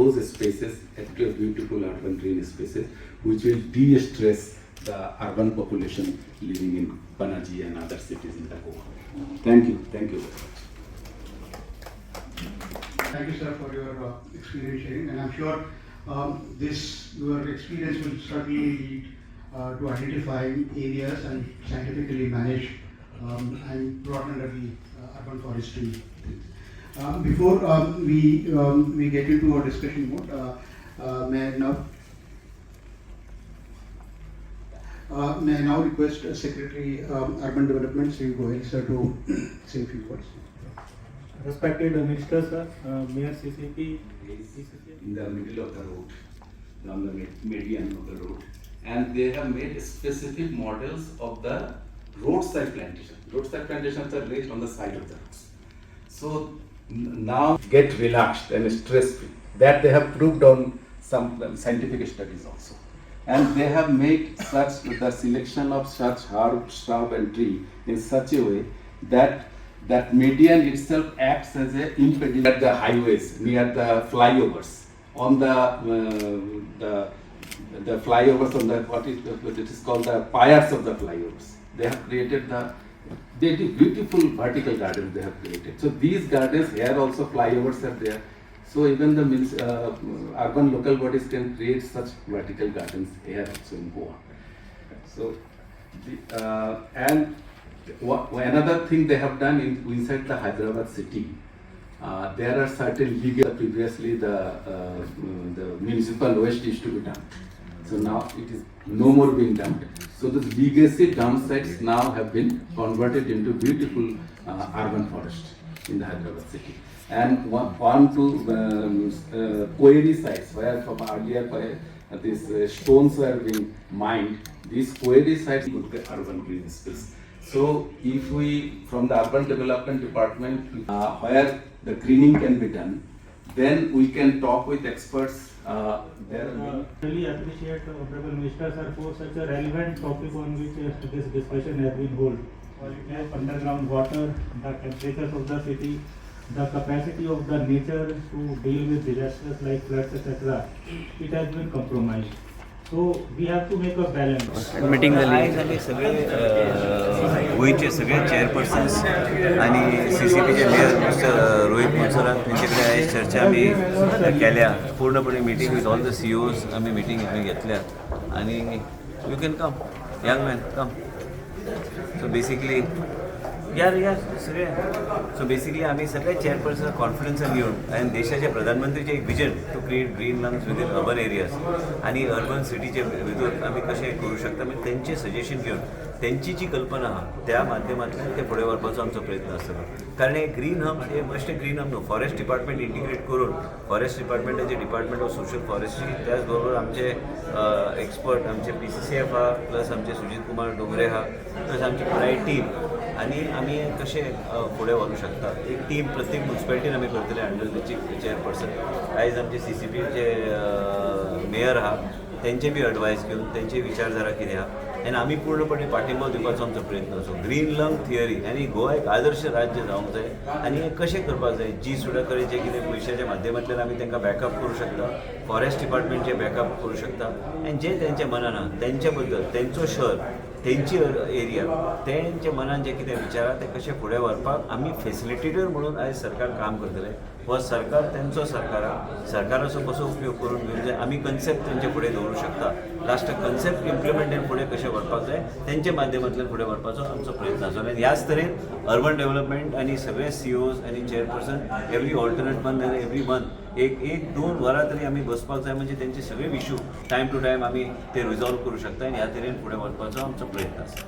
those spaces into a beautiful urban green spaces, which will de-stress the urban population living in Panaji and other cities in the Goa. Thank you. Thank you very much. Thank you, sir, for your experience sharing, and I'm sure this your experience will certainly lead to identifying areas and scientifically manage and brought under the urban forestry things. Before we get into our discussion mode, may I now request Secretary Urban Development, Sri Goel sir, to say a few words. Respected Minister sir, Mayor CCP, PCC. In the middle of the road, on the median of the road, and they have made specific models of the roadside plantation. Roadside plantations are raised on the side of the roads. So now get relaxed and stress free. That they have proved on some scientific studies also. And they have made such the selection of such herb, shrub and tree in such a way that that median itself acts as a impediment at the highways, near the flyovers, on the flyovers, on the what it is called, the piers of the flyovers. They have created the they do beautiful vertical gardens they have created. So these gardens here also, flyovers are there. So even the urban local bodies can create such vertical gardens here also in Goa. So, and another thing they have done inside the Hyderabad city, there are certain legal, previously the municipal waste used to be dumped. So now it is no more being dumped. So the legacy dump sites now have been converted into beautiful urban forest in the Hyderabad city. And one two quarry sites where from earlier by, these stones were being mined, these quarry sites could be urban green space. So if we, from the urban development department, where the greening can be done, then we can talk with experts. There are many. Really appreciate Honorable Minister sir for such a relevant topic on which this discussion has been held. Quality of underground water, the temperatures of the city, the capacity of the nature to deal with disasters like floods, etc. It has been compromised. So we have to make a balance. Meeting झाली. आयज आमी सगळे गोंयचे सगळे चेअरपर्सन्स आनी C C पीचे mayor mister Rohit Monserrate तेंचे कडेन आयज चर्चा आमी केल्या. पूर्णपणे meeting with all the CEOs आमी मिटींग आमी घेतल्या आनी you can come, young man, come. So basically यार यार सगळे, सो बेसिकली आमी सगळे चेअरपर्सन कॉन्फिडन्सान घेवन आनी देशाच्या प्रधानमंत्रीचें एक vision to create green lungs within urban areas आनी अर्बन सिटीचे भितर आमी कशें करूं शकता, म्हणजे तेंचें सजेशन घेवन तेंची जी कल्पना आहा त्या माध्यमांतल्यान ते फुडें व्हरपाचो आमचो प्रयत्न आसतलो. कारण हे ग्रीन हब हे मस्ट ग्रीन हब न्हू, फॉरेस्ट डिपार्टमेंट इंटिग्रेट करून, फॉरेस्ट डिपार्टमेंटाचे डिपार्टमेंट ऑफ सोशल फॉरेस्ट्री, त्याच बरोबर आमचे एक्सपर्ट, आमचे पीसीसीएफ आहा, प्लस आमचे सुजीत कुमार डोंगरे आहा, प्लस आमची पुराय टीम आनी आमी कशें फुडें व्हरूंक शकता. एक टीम प्रत्येक मुन्सिपालिटीन आमी करतले अंडर the chairperson. आयज आमचे सीसीपीचे मेयर आहा, तेंचे बी एडवायस घेवन तेंचे विचारधारा कितें आहा आनी आमी पूर्णपणे पाठिंबो दिवपाचो आमचो प्रयत्न आसो. ग्रीन लंग थियरी आनी गोवा एक आदर्श राज्य जावंक जाय आनी हें कशें करपाक जाय, जी सुद्दां कडेन जे कितें पयशाच्या माध्यमांतल्यान आमी तांकां बॅकअप करूं शकता, फॉरेस्ट डिपार्टमेंटचे बॅकअप करूं शकता आनी जे तेंच्या मनान आहा तेंच्या बद्दल, तेंचो शहर, तेंची एरिया, तेंच्या मनान जे कितें विचार आहा ते कशें फुडें व्हरपाक आमी फेसिलिटेटर म्हणून आयज सरकार काम करतलें. हो सरकार तेंचो सरकार आहा. सरकाराचो कसो उपयोग करून घेवंक जाय, आमी कन्सेप्ट तेंचे फुडें दवरूंक शकता. लास्टाक कन्सेप्ट इम्प्लिमेंट फुडें कशें व्हरपाक जाय, तेंच्या माध्यमांतल्यान फुडें व्हरपाचो आमचो प्रयत्न आसा. आनी ह्याच तरेन अर्बन डेव्हलपमेंट आनी सगळे सीईओज आनी चेअरपर्सन एवरी ऑल्टरनेट मंथ आनी एवरी मंथ एक एक दोन वरां तरी आमी बसपाक जाय, म्हणजे तेंचे सगळे इशू टायम टू टायम आमी ते रिजॉल्व करूं शकता आनी ह्या तरेन फुडें व्हरपाचो आमचो प्रयत्न आसा.